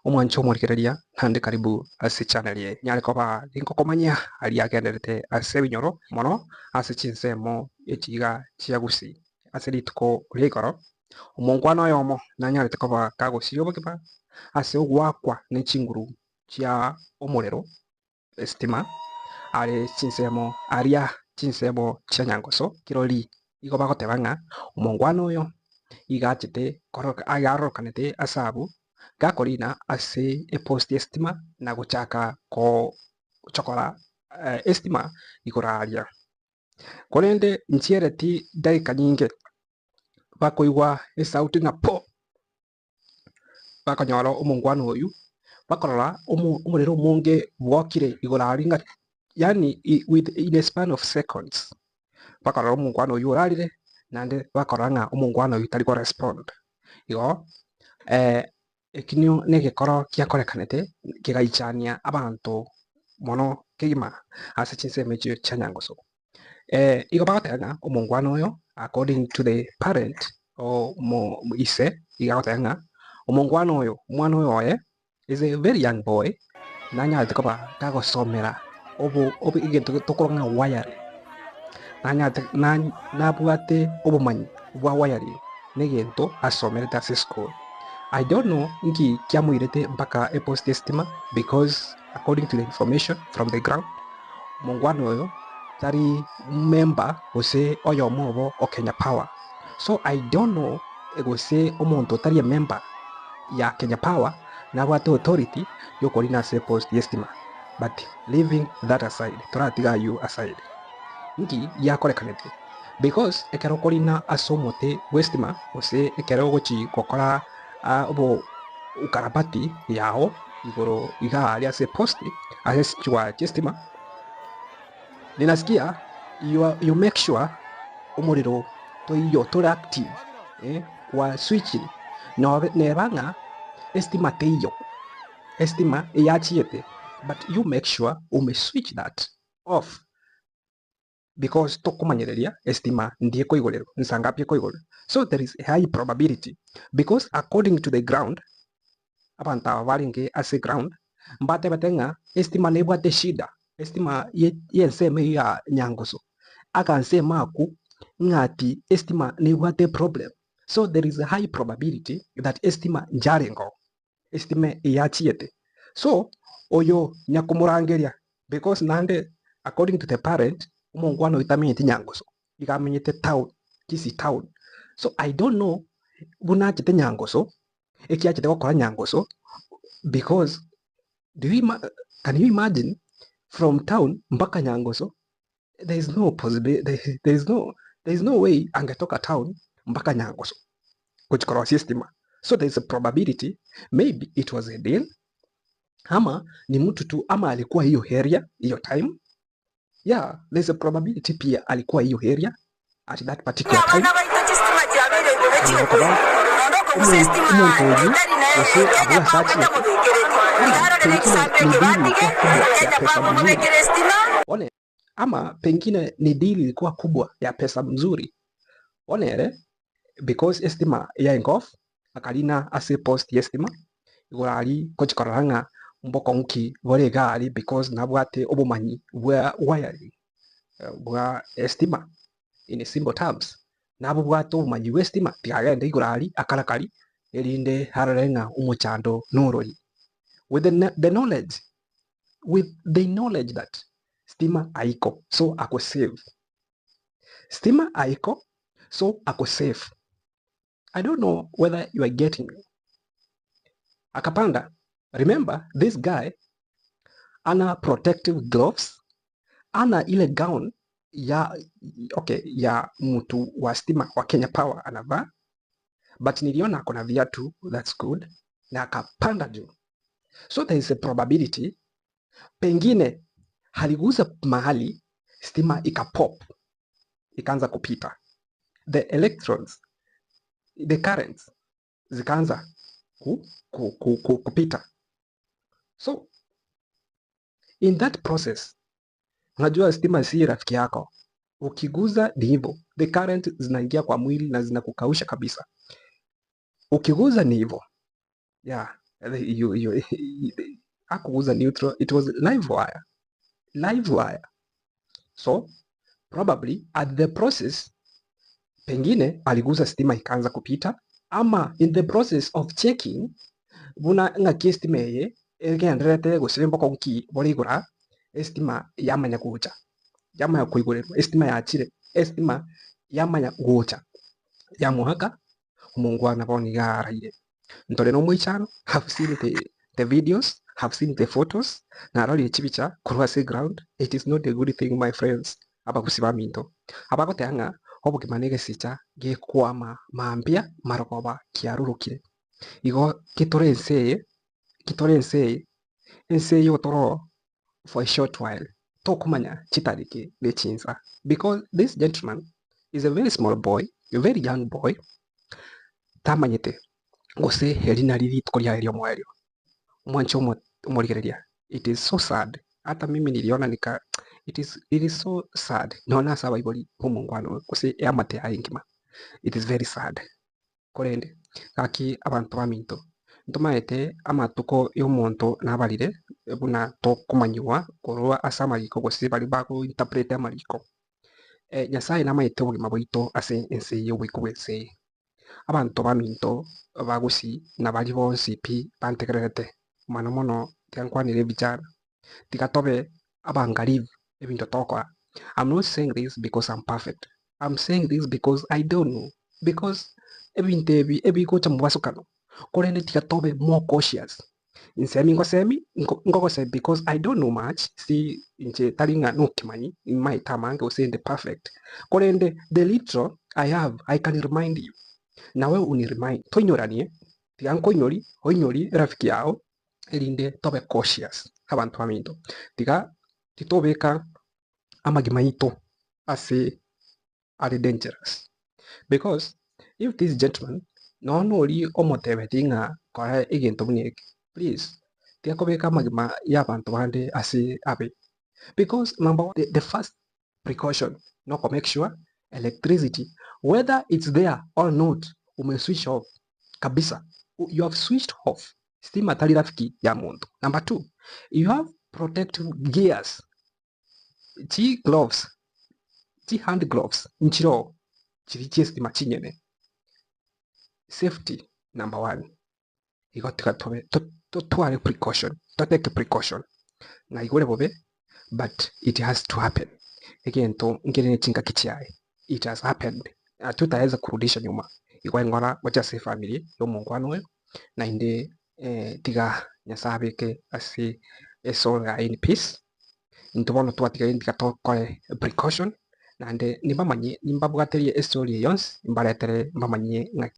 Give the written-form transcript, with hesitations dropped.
Omwanche omorigereria naende karibu ase channel eye nyare koba ginkokomanyia aria agenderete ase ebinyoro mono ase chinsemo echi iga chia Gusii. Ase rituko ria igoro omonkwana oyomo nanyarete koba kagosiria obogima ase ogoakwa ne chinguru chia omorero esitima are chinsemo aria chinsemo chia Nyangoso kirori igo bagoteba ng'a omongwana oyo iga achete koroka iga arorokanete ase abwo gakorina ase epost y'esitima na gochaka gochokora esitima igoro aria. Korende nchiereti dakika nyinge bakoigwa esauti ng'a po! Bakonyora omongwana oyio, bakorora omorero omonge bwokire igoro aria ng'a yaani with in a span of seconds, bakarora omongwana oyio orarire naende bakarora ng'a omongwana oyio tari korespond. Igo eki negekoro giakorekanete kegaichania abanto mono kegima ase chinsemo echio chia Nyangoso. Igo bagoteba ng'a omongwana oyo according to the parent ise iga agoteba ng'a omongwana oyo omwana oyo oye is a very young boy nanyarete koba kagosomera egento tokoroka ng'a wiring nanyarete nabwate obomanyi bwa wiring na egento asomerete ase esukuru. I don't know nki kiamoirete mpaka epost y'esitima because according to the information from the ground Omongwana oyo tari member gose oyomo obo o Kenya Power. So I don't know gose omonto otari emember ya Kenya Power nabwate authority yokorina ase epost yestima but leaving that aside toratiga ayio aside. Nki giakorekanete? Because ekero okorina ase omote bwestima gose ekero ogochi gokora obo ukarabati yao igoro iga aria ase epost ase chiwaya chiestima ninasikia you make sure omorero toiyo tore active kwa switchire neba ng'a estima teiyo estima eyachiete but you make sure ume switch that off. Because tokomanyereria estima ndie koigorerwa, nsa ngapi ekoigorerwa. So there is a high probability because according to the ground, abanto aba barenge ase ground mbatebete ng'a estima nebwate eshida, estima ye y'ensemo eyio ya Nyangusu, agansemo akwo ng'a ati estima nebwate eproblem. So there is a high probability that estima njarengeo. Estima eyachiete. So oyo nyakomorangeria because naende according to the parent omongwana oyo tamenyeti Nyangoso iga amenyete town Kisii town. So I don't know buna achete Nyangoso eki achete gokora Nyangoso because do you can you imagine from town mpaka Nyangoso there is no possibility there is no there is no way angetoka town mpaka Nyangoso gochia korosia estima so there is a probability maybe it was a deal ama ni mtu tu ama alikuwa hiyo area hiyo time yeah there is a probability pia alikuwa hiyo area at that particular time Abana baito chistima chiabeire igoro Onyara chioka, koba nonya okogusa estima omonto oyio etari ne gose abwo Kenya ase Power achiete etamobekereti. ama Tiga arore pengine negisambe ni eke deal batige, ilikuwa kubwa ya Kenya pesa Power mzuri mobekere estima. one Ama pengine ni deal ilikuwa kubwa ya pesa mzuri bono ere because estima yaenga off akarina ase epost yestima igoro aria gochi korora ng'a mbokong'u ki bore iga aria because nabwate obomanyi bwa wiring bwa estima in simple terms nabobwate obomanyi bwa estima tiga agende igoro aria akarakari erinde arore ng'a omochando norori with the knowledge with the knowledge that stima haiko so ako safe. Stima haiko so ako safe. I don't know whether you are getting me. Akapanda. Remember this guy ana protective gloves, ana ile gown ya okay, ya mtu wa stima wa Kenya Power anavaa, but niliona ako na viatu, that's good, na akapanda juu. So there is a probability pengine aliguza mahali stima ikapop ikaanza kupita, the electrons the currents zikaanza ku, ku, ku, ku, kupita. So in that process, unajua stima si rafiki yako, ukiguza ni hivyo, the current zinaingia kwa mwili na zinakukausha kabisa. Ukiguza ni hivyo yeah. You, hakuguza neutral, it was live wire. Live wire. So probably at the process pengine aliguza stima ikaanza kupita, ama in the process of checking buna ng'aki estima eye egendererete gose mboko nki bore igora estima yamanya gocha yamanya koigorerwa estima yachire estima yamanya gocha yamoaka omongwana bono iga araire. Ntore na omoichano, have seen the videos, have seen the photos, narorire chibicha korwa ase ground. It is not a good thing, my friends, abagusi baminto. Abagoteba ng'a obogima na egesicha gekwama mambia marogoba kiarurukire. Igo kitore ense eye, kitore ense eye, ense eye otoro for a short while, tokomanya chitariki ne chinsa. Because this gentleman is a very small boy, a very young boy, tamanyete gose eri nari rituko riaye riomoerio. Omwanche omorigereria, it is so sad. Hata mimi niliona nika it is so sad. Nonya ase abaibori b'omongwana oyo gose eamate yaye engima. It is very sad. Korende gaki abanto baminto, ntomaete amatuko ya omonto nabarire buna tokomanyigwa korwa ase amariko gose baria bago interpret amariko. Nyasaye namaete obogima bwaito ase ense eye oboiko bwa ense eye. Abanto baminto bagusii na baria bonsi pi bantegererete mono mono tiga nkwanere vijana, tiga tobe abangaribu ebinto togokora. I'm not saying this because I'm perfect. I'm saying this because I don't know. Because ebinto ebi ebigocha mobasokano korende tiga tobe more cautious. Nsemi ngosemi nkogosemi because I don't know much si inche tari ng'a nokemanyi maete amange gose inde perfect. Korende the little I have I can remind you. Nawe uni remind toinyoranie tiga nkoinyori oinyori erafiki yao erinde tobe cautious abanto baminto. Tiga titobeka amagima aito ase are dangerous. Because if this gentleman nonya oria omotebeti ng'a kora egento buna eke, please tiga kobeka amagima ya abanto bande ase abe. Because number one, the first precaution noko make sure electricity whether it's there or not ume switch off kabisa. You have switched off. Stima tari rafiki ya monto. Number two, you have protective gears. Chi gloves, chi hand gloves nchiro chiri chiestima chinyene. Safety number one. Igo tiga tobe totware precaution, totake precaution. Ng'a igore bobe, but it has to happen. Egento nkere ne chingaki chiaye. It has happened. Hatutaweza kurudisha nyuma. Igo eng'ora gocha ase efamiri ya omongwana oyo, naende tiga Nyasaye abeke ase esoul yaye in peace. Intwe bono twatigaire tiga tokore precaution, naende nimbamanyie nimbabwaterie estory eye yonsi, mbaretere mbamanyie ng'aki.